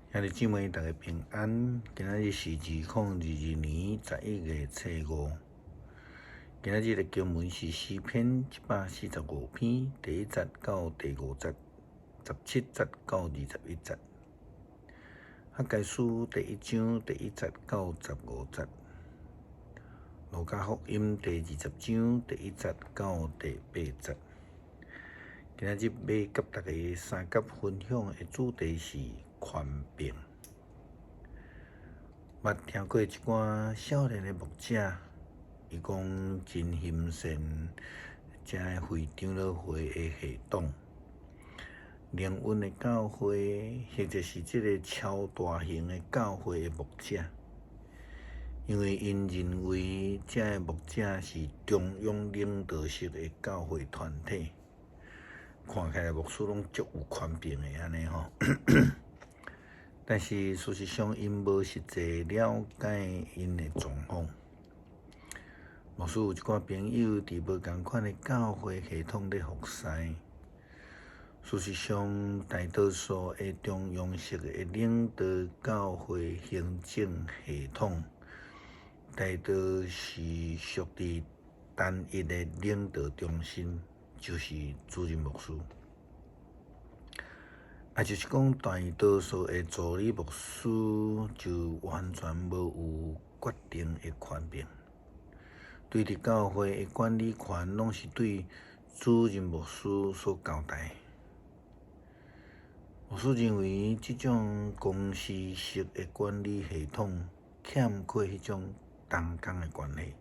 兄弟姊妹，大家平安。今仔日是2022年11月初五。今仔日的經文是詩篇145篇第一節到第五節，17節到21節。哈該書第一章第一節到15節。路加福音第20章第一節到第八節。今仔日欲佮大家相佮分享的主題是權柄。捌聽過一寡少年的牧者，伊講真欣羨遮的會長老會的系統，靈恩的教會，或者是這个超大型的教會的牧者，因為𪜶認為遮的牧者是中央領導式的教會團體，看起來牧師攏足有權柄的按呢吼。但是事實上，𪜶無實際了解𪜶的狀況。牧師有一寡朋友佇無仝款的教會系統咧服侍。事實上，大多數的中央式的領導教會行政系統，大多是屬佇單一的領導中心，就是主任牧師。也就是講，大多數的助理牧師就完全無有決定的權柄，對佇教會的管理權，攏是對主任牧師所交代。牧師認為，這種公司式的管理系統欠缺彼種同工的關係，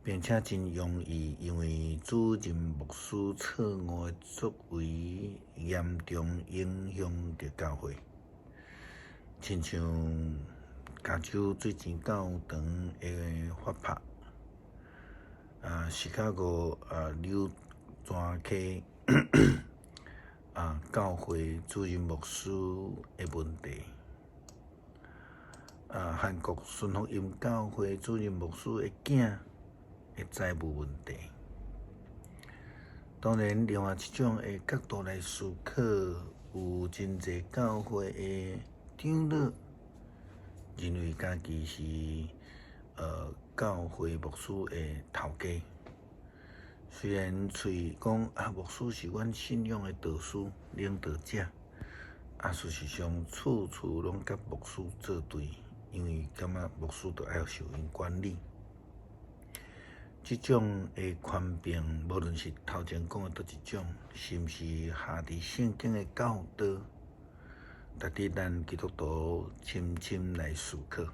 並且真容易因為主任牧師錯誤的作為，嚴重影響著教會。親像加州水錢教堂的法拍，芝加哥柳泉溪教會主任牧師的問題。韓國順福音教會主任牧師的囝的財務問題。當然，另外一種的角度來思考，有真濟教會的長老認為家己是教會牧師的頭家。雖然喙講牧師是阮信仰的導師、領導者，事實上處處攏佮牧師作對，因為感覺牧師著愛受𪜶管理。這種的權柄，無論是頭前講的佗一種，是毋是合佇聖經的教導，值得咱基督徒深深來思考。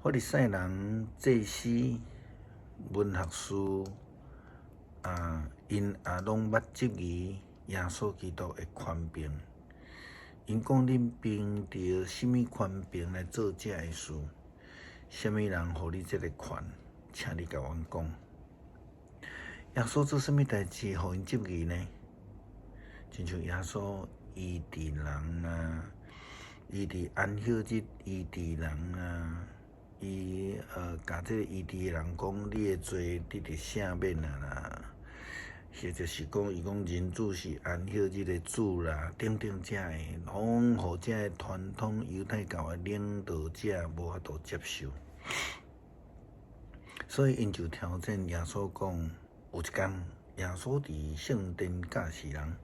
法利賽人、祭司、文學士，𪜶也攏捌質疑耶穌基督的權柄。𪜶講恁憑著啥物權柄來做這个事？啥物人予你這个權？請你共阮講。耶穌做啥物代誌，予𪜶質疑呢？親像耶穌醫治人啊，伊佇安息日醫治人啊，伊共這个醫治的人講，你的罪得著赦免啊啦，或者是講伊講人子是安息日的主啦，等等遮的，攏予遮个傳統猶太教的領導者無法度接受。所以𪜶就挑戰耶穌講，有一工耶穌佇聖殿教示人，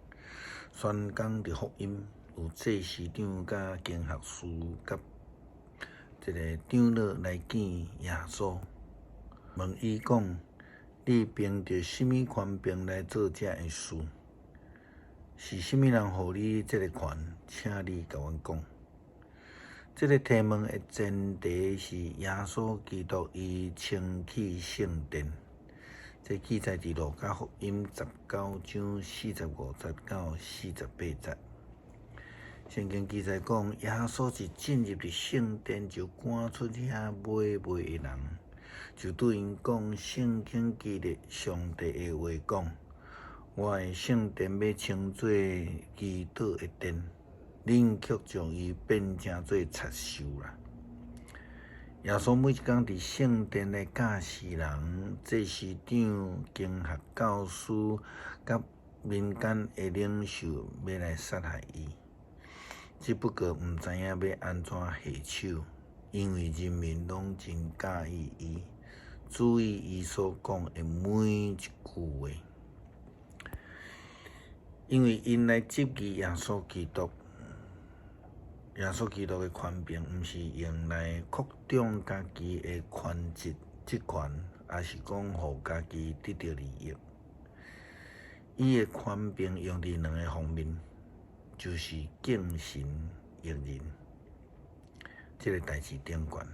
宣講著福音，有祭司長佮經學士佮這个長老來見耶穌，問伊講：你憑著啥物權柄來做這个事？是啥物人予你這个權？請你共阮講。這个提問的前提是耶穌基督伊清去聖殿，這記載佇路加福音19章45節到48節。聖經記載講，耶穌一進入佇聖殿，就趕出遐買賣的人，就對𪜶講：聖經記著上帝的話講，我的聖殿欲稱做祈禱的殿。恁卻將伊變成做賊岫啦！耶穌每一工佇聖殿來教示人，祭司長、經學教師佮民間的領袖欲來殺害伊。只不過毋知影欲按怎下手，因為人民攏真佮意伊，注意伊所講的每一句話。因為𪜶來質疑耶穌基督，耶穌基督的權柄毋是用來擴張家己的權職職權，抑是講予家己得著利益。伊的權柄用佇兩个方面，就是敬神益人，這个代誌頂懸。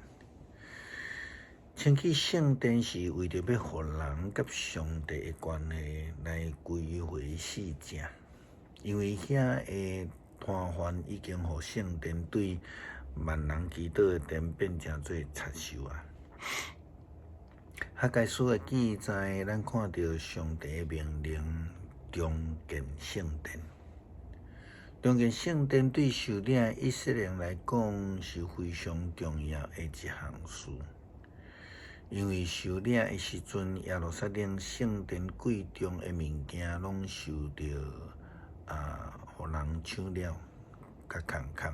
清去聖殿是為著欲予人佮上帝的關係來歸回四正，因為遐的攤販已經予聖殿對萬人祈禱的殿變成做賊獸啊！哈該書的記載，咱看著上帝的命令重建聖殿。重建聖殿對受領的以色列人來講是非常重要的一項事，因為受領的時陣，耶路撒冷聖殿貴重的物件攏受著啊，予人搶了，共空空。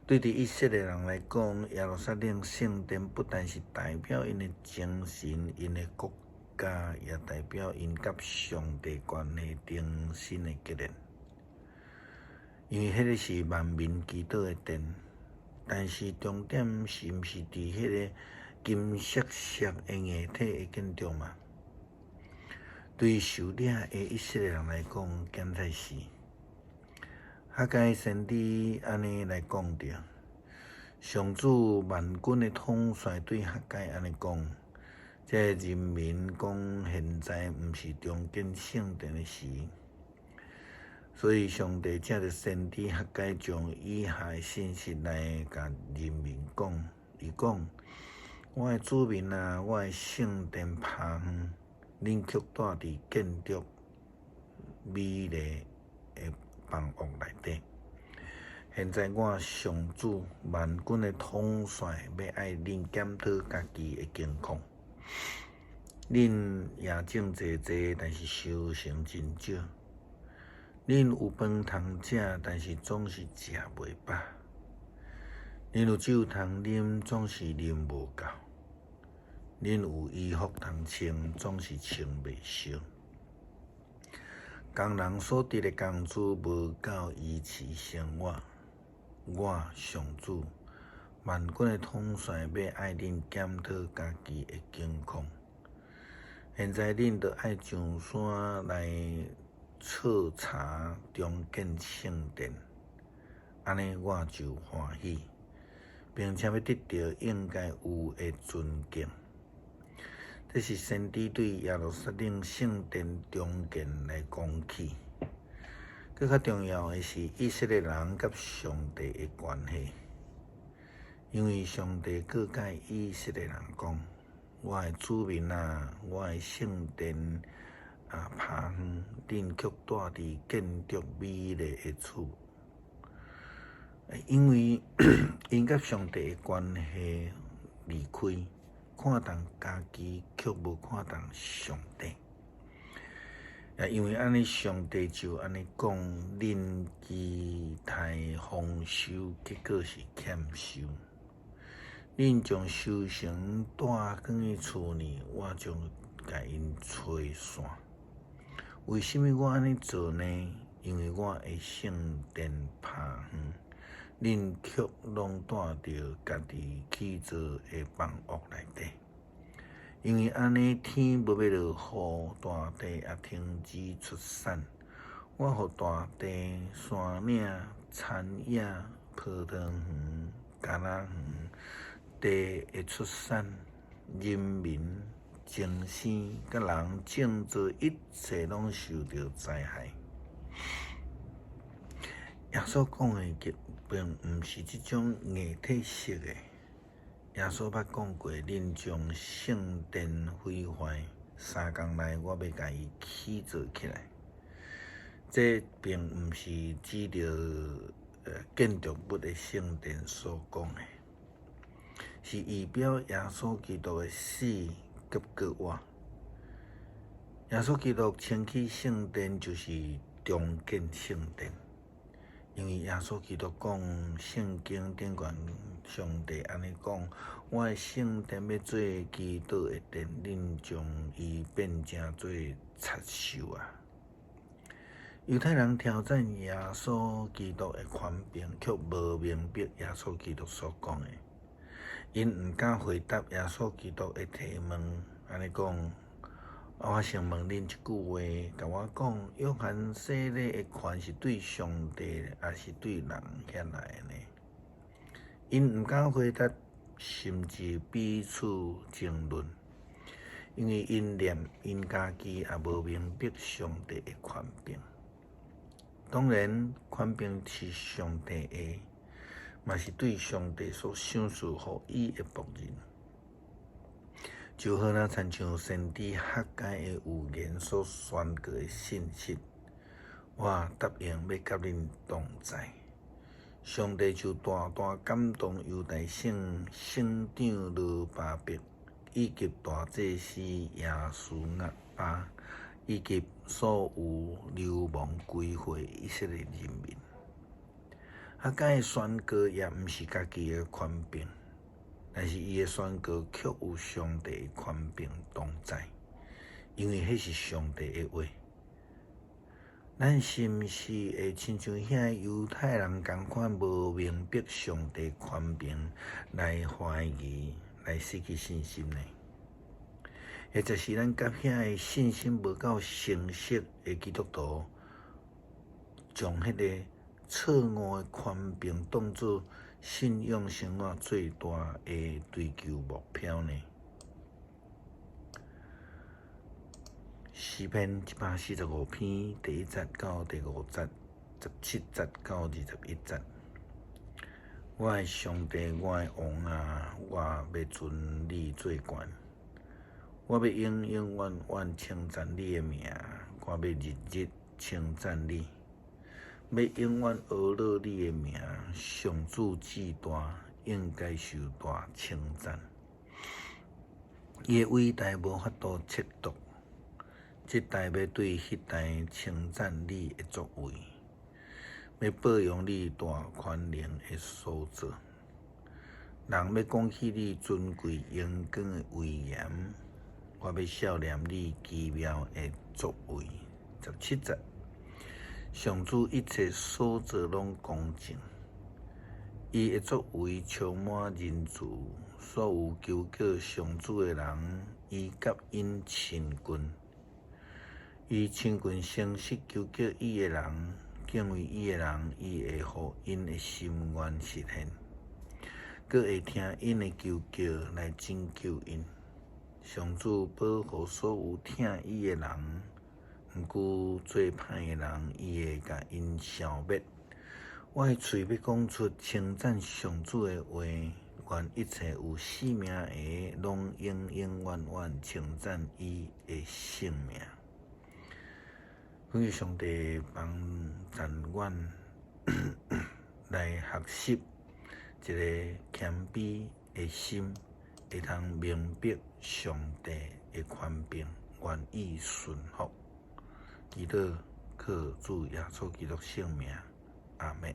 對佇以色列人來講，耶路撒冷聖殿不但是代表𪜶的精神、𪜶的國家，也代表𪜶佮上帝關係重新的結連。因為彼个是萬民祈禱的殿，但是重點是毋是佇彼个金色色的硬體的建築嘛？對受領的以色列人來講，敢才是。哈該先知按呢來講著，上主萬軍的統帥對哈該按呢講：這个人民講現在毋是重建聖殿的時。所以上帝藉著先知哈該將以下的信息來共人民講，伊講：我的子民啊，我的聖殿拋遠，恁卻蹛佇建築美麗的房屋內底。現在我上主萬軍的統帥欲愛恁檢討家己的境況。恁也種濟濟，但是收成真少。恁有飯通食，但是總是食袂飽；恁有酒通啉，總是啉無夠；恁有衣服通穿，總是穿袂燒。工人所得的工資無夠維持生活。我上主萬軍的統帥欲愛恁檢討家己的境況。現在恁著愛上山來徹查重建聖殿，按呢我就歡喜，並且欲得著應該有的尊敬。這是先知對耶路撒冷聖殿重建來講起。閣較重要的是以色列人佮上帝的關係，因為上帝告誡以色列人講：我的子民啊，我的聖殿啊，拋遠，恁卻蹛佇建築美麗的厝。因為𪜶佮上帝的關係離開，看重家己，卻無看重上帝。也因為按呢，上帝就按呢講：恁期待豐收，結果是欠收。恁將收成帶轉去厝裡，我將共𪜶吹散。為啥物我按呢做呢？因為我的聖殿拋遠，恁卻攏蹛佇家己起造的房屋內底。因為按呢，天無欲落雨，大地也停止出產。我予大地、山嶺、田野、葡萄園、橄欖園，地的出產、人民、精生、佮人種作一切攏受著災害。耶穌講的並毋是這種硬體式的。耶穌捌講過，恁將聖殿毀壞，3工內我欲共伊起造起來。這並毋是指著建築物的聖殿所講的，是預表耶穌基督的死佮復活。耶穌基督清去聖殿，就是重建聖殿。因為耶穌基督講，聖經頂懸上帝按呢講：我的聖殿欲做祈禱的殿，恁將伊變成做賊獸啊！猶太人挑戰耶穌基督的權柄，卻無明白耶穌基督所講的。𪜶毋敢回答耶穌基督的提問，按呢講。我先問恁一句話，共我講，約翰洗禮的權是對上帝，抑是對人遐來的呢？𪜶毋敢回答，甚至彼此爭論，因為𪜶連𪜶家己也無明白上帝的權柄。當然，權柄是上帝的，嘛是對上帝所賞賜予伊的僕人。就好若親像先知哈該的預言所宣告的信息，我答應欲佮恁同在。上帝就大大感動猶大省省長羅巴伯，以及大祭司耶書亞巴，以及所有流亡歸回以色列人民。哈該的宣告也毋是家己的權柄。但是伊的宣告卻有上帝的權柄同在，因為彼是上帝的話。咱是毋是會親像遐猶太人仝款，無明白上帝權柄來懷疑、來失去信心呢？或者是咱佮遐个信心無夠成熟的基督徒，將彼个錯誤的權柄當做信仰生活最大的追求目標呢？詩篇145篇第一節到第五節，17節到21節。我的上帝，我的王啊，我欲尊你做懸，我欲永永遠遠稱讚你的名，我欲日日稱讚你。欲永遠呵咾你的名，上主至大，應該受大稱讚。伊的偉大無法度測度，這代欲對彼代稱讚你的作為，欲報揚你大權能的所做。人欲講起你尊貴榮光的威嚴，我欲數念你奇妙的作為。17節。上主一切所做攏公正，伊的作為充滿仁慈。所有求告上主的人，伊佮𪜶親近，伊親近誠實求告伊的人，敬畏伊的人，伊會予𪜶的心願實現，閣會聽𪜶的求告來拯救𪜶。上主保護所有疼伊的人。毋過做歹的人，伊會共𪜶消滅。我的喙欲講出稱讚上主的話，願一切有生命的，攏永永遠遠稱讚伊的聖名。懇求上帝幫贊阮來學習一个謙卑的心，會通明白上帝的權柄，願意順服。祈禱靠主耶穌基督聖名，阿們。